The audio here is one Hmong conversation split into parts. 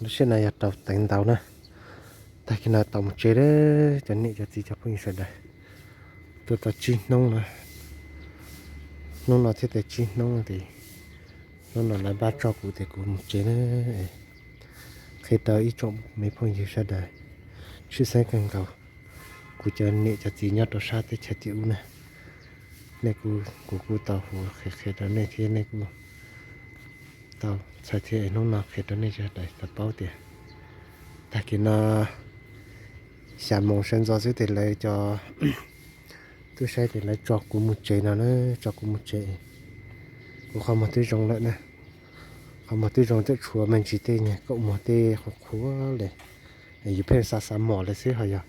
Lub sij hawm no yog rau teev ntau na. Tag kis no tau mus tsev lawm cov niam cov txiv cov phooj ywg sawv daws. Tuaj tau tsib hnub no, hnub no thiab tau tsib hnub ces hnub no lawv npaj tso kuv tias kuv mus tsev na. Qhia rau ib tsoom me phooj ywg sawv daws, tshwj xeeb kawg nkaus kuv cov niam cov txiv nyob rau sab teb chaws tim ub na. Nej kuj, kuv kuj tau hu qhia qhia rau nej thiab nej kuj tau txhais thiab es hnub no qhia rau nej sawv daws tau paub tias tag kis no xya moos sawv ntxov xwb ces lawv cov tub saib ces lawv tso kuv mus tsev no na, tso kuv mus tsev. Kuv qhov muag twb zoo lawm na, qhov muag twb zoo txawm tshuav me ntsis tej niag kaum muag tej qhuav qhuav li, yus pheej xav xav mos li xwb ho yog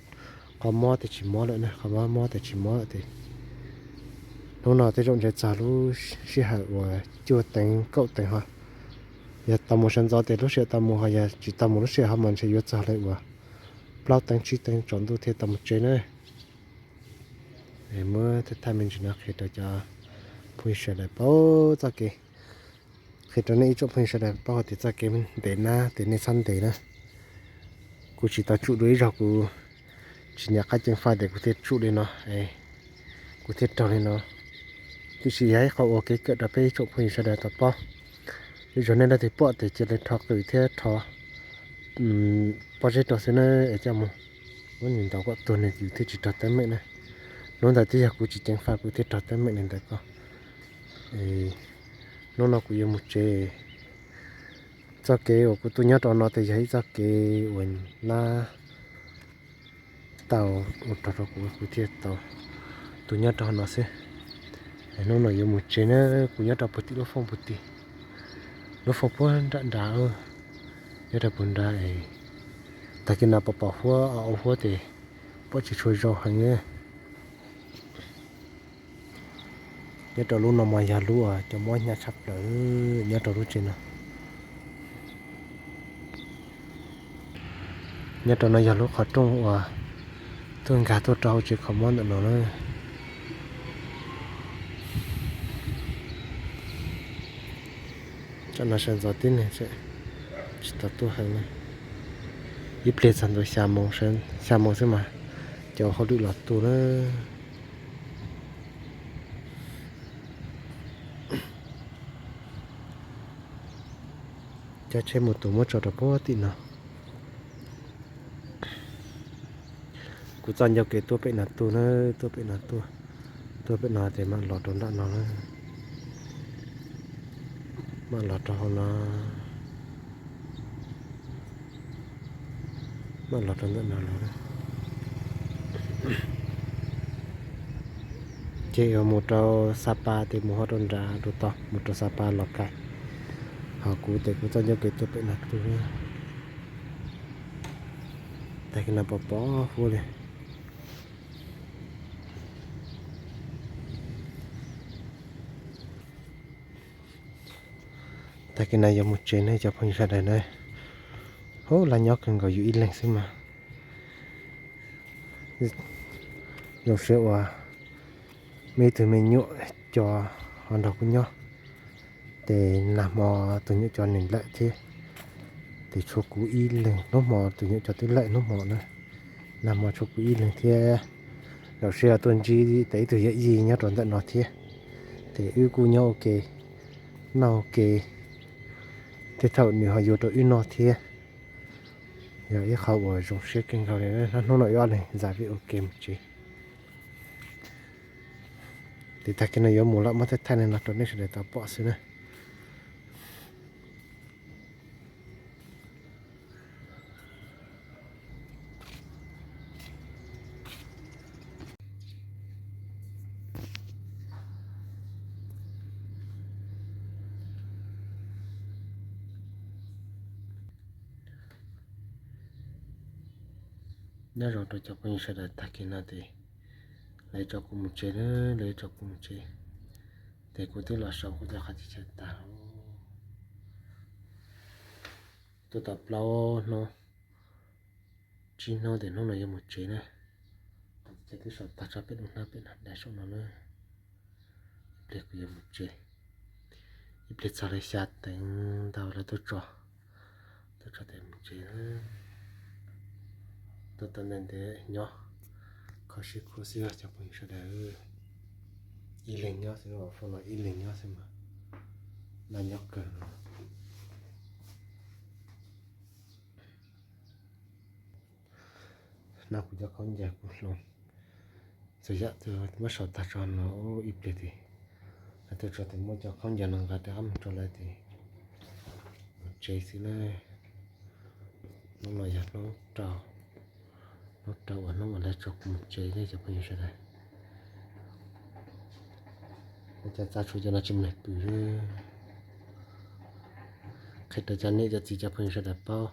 qhov mob tes tsis mob lawm na, qhov mob mob tes tsis mob lawm ces hnub no tej zaum ntshe txog lub sij hawm uas cuaj teev kaum teev ho. Yog tau mus sawv ntxov ces lub sij hawm tau mus ho, yog tsis tau mus lub sij hawm ho mas ntshe yuav txog li uas plaub teev tsib teev tsaus ntuj thiaj tau mus tsev na. Muab thaj thaj me ntsis no qhia rau cov phooj ywg sawv daws paub txoj kev, qhia rau nej ib tsoom phooj ywg sawv daws paub hais tias txoj kev ntev na ces nej txhob ntev na. Kuv tsis tau tsuj dua ib zaug, kuv tsis nco qab ceev faj tias kuv thiaj tsuj li no, kuv thiaj raug li no. Tiam sis yog ib qho ua kev kawm rau peb ib tsoom phooj ywg sawv daws tau paub. Tej zaum nej leej twg pom ces cia li rho qws thiab rho pob zeb rau xwb na, es coj mus muab nws ntaus kom tuag nws thiaj tsis raug teeb meem na. Hnub ntawd twb yog kuv tsis ceev faj kuv thiaj raug teeb meem li ntawd ko. Hnub no kuv yuav mus tsev. Txoj kev uas kuv tuaj nyob rau no ces yog ib txoj kev uas nab tau ua rog rau kuv, kuv thiaj tau tuaj nyob rau no xwb. Hnub no yuav mus tsev na, kuv nyob rau puag tim lub foob puag tim, lub foob puag nram nrad, nyob rau puag nrad. Tag kis no pom pom huab, ua huab ces pom tsis tshua zoo heev na. Nyob rau lub no mas yog lub uas cov mob hnyav tshaj plaws nyob rau lub tsev no. Nyob rau no yog lub qhov rooj uas tuaj nkag tuaj rau hauv tsev kho mob ntawm no na. Tam no sawv ntxov tib neeg tsis tau tuaj heev na. Ib pliag txog ntua xya moos xwb mas cov hauj lwm los tuaj na. Cab tsheb mus tus muab tso rau puag tim no. Kuv txoj ncauj kev tuaj pem no tuaj na, tuaj pem no tuaj, tuaj pem no ces mam los rau nram no na, mam los rau hauv no, mam los rau ntawm no los. Ces yuav mus rau Xa Pa ces mus ho rau nrad rau tod, mus rau Xa Pa Los Kais. Ho kuv ces kuv txoj ncauj kev tuaj pem no tuaj. Tag kis no pom pom huab li. Tag kis no yuav mus tsev ne cov phooj ywg sawv daws na. Hub, laj nyob kawg nkaus yus ib leeg xwb mas. Zoo siab uas muaj ib tug me nyuam co ho nrog kuv nyob. Ces nag hmo tus nyuam co nws lawm thiab, ces tshuav kuv ib leeg. Hnub hmo tus nyuam co twb lawm hnub hmo na, nag hmo tshuav kuv ib leeg thiab. Zoo siab tuaj ntsib tau ib tug yawm yij nyob rau ntawm no thiab, ces wb kuj nyob ua ke, noj ua ke, tej thaum nws ho yuav rau wb noj thiab. Yog ib qho uas zoo siab kawg nkaus li. Hnub no wb ob leeg zam vij ua ke mus tsev. Ces tag kis no yuav mus los muab thaij thaij li no rau nej sawv daws tau pom xwb na. Nyob zoo rau cov phooj ywg sawv daws, tag kis no ces lawv tso kuv mus tsev na, lawv tso kuv mus tsev. Ces kuv twb los sau kuv cov qhov txhia chaw tas. Tuaj tau plaub hnub tsib hnub ces hnub no yuav mus tsev na. Ces twb sau tag tso peb lub hnab pem no, daim saum no na. Ib pliag kuv yuav mus tsev. Ib pliag txog li xya teev ntau lawv tuaj tso, Tuaj txog tes mus tsev, tuaj tau ntev ntev nyob, kho siab khuav xwb cov phooj ywg sawv daws. Ib leeg nyob xwb, foom no ib leeg nyob xwb mas naj nyob kawg no. No kuv cov khaub ncaws kuv hloov, txawm yam twg muab sau tag tso no ib pliag tid. Hais tias tso tes muab cov khaub ncaws no nqa rov qab mus rau lawv tid, mus tsev xwb na. Hnub no yog hnub rau, hnub rau uas hnub uas lawv tso kuv mus tsev ne cov phooj ywg sawv daws. Ua cas txav tshuav cov no tsis muaj neeg pw li. Qhia rau cov niam cov txiv cov phooj ywg sawv daws paub,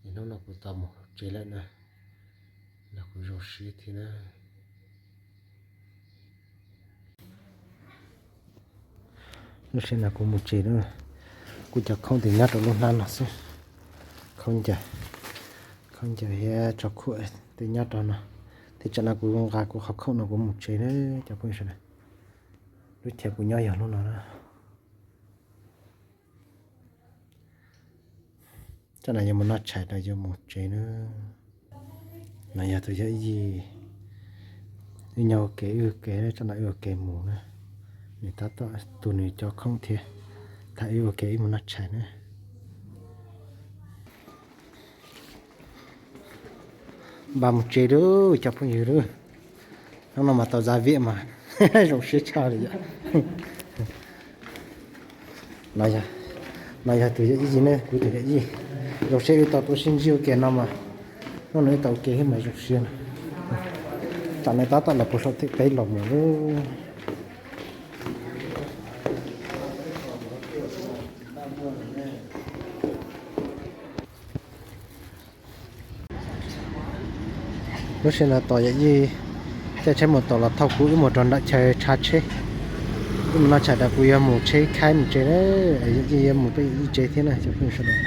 es hnub no kuv tau mus tsev lawm na, los kuv zoo siab thiab na. Lub sij hawm no kuv mus tsev na, kuv cov khoom ces nyob rau lub hnab no xwb. Khaub ncaws, khaub ncaws thiab tsho khuam tej nyob rau no. Thiab tsam no kuv nqa kuv qhov khoom no kuv mus tsev na cov phooj ywg sawv daws. Lub chaw kuv nyob yog lub no na. Tsam no yuav mus noj tshais rau yuav mus tsev na. No yog tus yawm yij, wb nyob ua ke wb ua ke, tsam no wb ua ke mus na. Nws tab tom tu nws cov khoom thiab, tham wb ua ke wb mus noj tshais na. Npaj mus tsev lauj cov phooj ywg lauj. Hnub no mas tau zaj viam mas zoo siab tshaj li yom. No yog tus yawm yij ne, kuv tus yawm yij. Zoo siab wb tau tuaj sib ntsib ua ke no mas, hnub no wb tau ua ke thiab mas zoo siab na. Tsam no tab tom los puag saum them peb los mus lauj. Lub sij hawm no tos yawm yij caij tsheb mus tos los thauj kuv wb mus rau nram chaw tshav tsheb. Wb mus noj tshais rau kuv yuav mus tsheb khaib mus tsev na, yawm yij yuav mus pem yawm yij tsev thiab na cov phooj ywg sawv daws.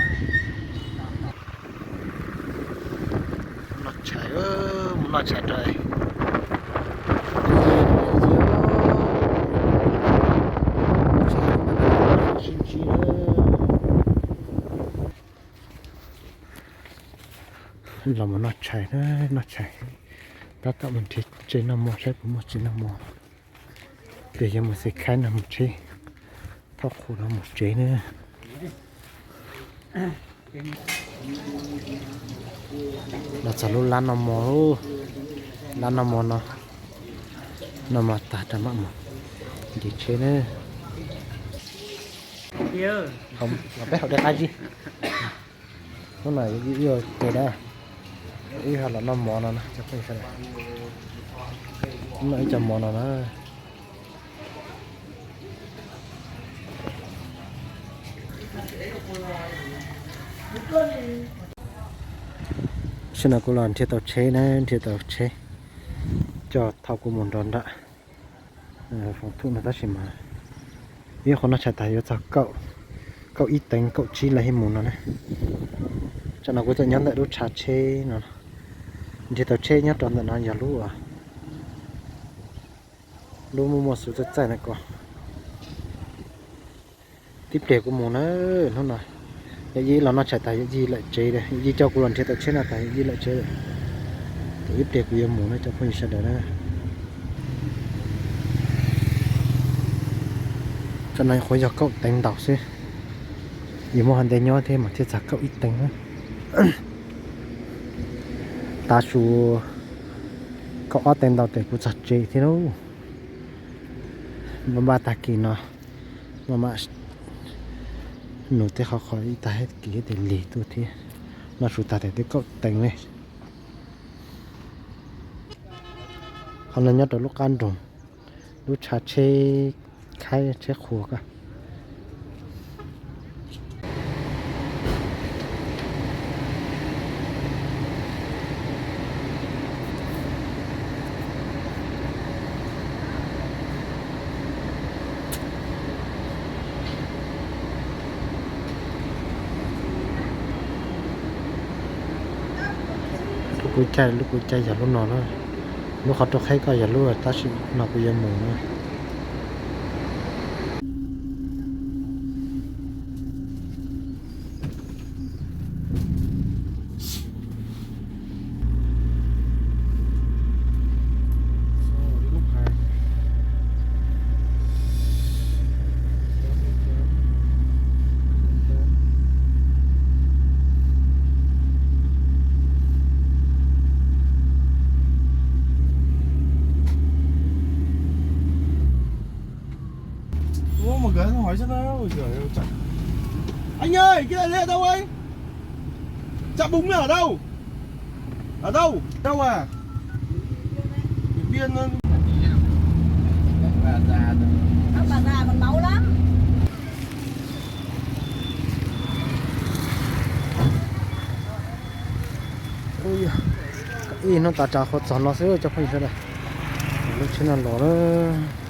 Noj tshais, mus noj tshais rau. Los mus noj tshais na, noj tshais. Tab tom mus nrhiav tsev noj mov saib puas muaj tsev noj mov. Ces yuav mus xev khaib no mus tsev, thauj qhua no mus tsev na. Los txog lub lab noj mov, lab noj mov no, noj mov tag rov mam mus nce tsheb na. Peb haus dej qab zib. Hnub no ib ua ke na, ib ho los noj mov no na, noj ib co mov no na. Sij no kuv los nrhiav tau tsheb na, nrhiav tau tsheb coj thauj kuv mus nrov nram Foom Thum no tab sis mas ib qho noj tshais tas yuav txog kaum, kaum ib teev kaum tsib lawm thiaj mus no na. Tsam no kuv txawm nyob ntawm lub tshav tsheb no, nrhiav tau tsheb nyob rau ntawm no yog lub, lub muaj muaj xuv txaij txaij na ko. Tib pliag kuv mus na, hnub no yawm yij los noj tshais tas yawm yij lawm tsev, yawm yij coj kuv los nrhiav tau tsheb no tas yawm yij lawm tsev lawm. Ces ib pliag kuv yuav mus na cov phooj ywg sawv daws na. Tsam no nyuam qhuav yog kaum teev ntaus xwb, yuav muaj hov ntev nyob thiab mas thiaj txog kaum ib teev na. Tav su kaum ob teev ntaus tes kuv txog tsev thiab lauj. Npaj npaj tag kis no maj mam nug tej qhov qhov ib tag kis tes lig tuaj thiab. Noj su tag tes twb kaum teev li. Qhov no nyob rau lub qab nroog, lub tshav tsheb khaib tsheb qhua ko. Lub kuv caij, lub kuv caij yog lub no na. Lub qhov rooj qheb ko yog lub tab sis no kuv yuav mus na. Ua mas nkawd hais xwb na, ua yog ua tsam. Anh ơi, cái này lấy ở đâu ấy? Chả bùng ở đâu? Ở đâu? Đâu à? Điện Biên. Ở Bà Già còn máu lắm. Ui, ib hnub tas tsam qhuav txog no xwb cov phooj ywg sawv daws. Lub tsheb no los lawm.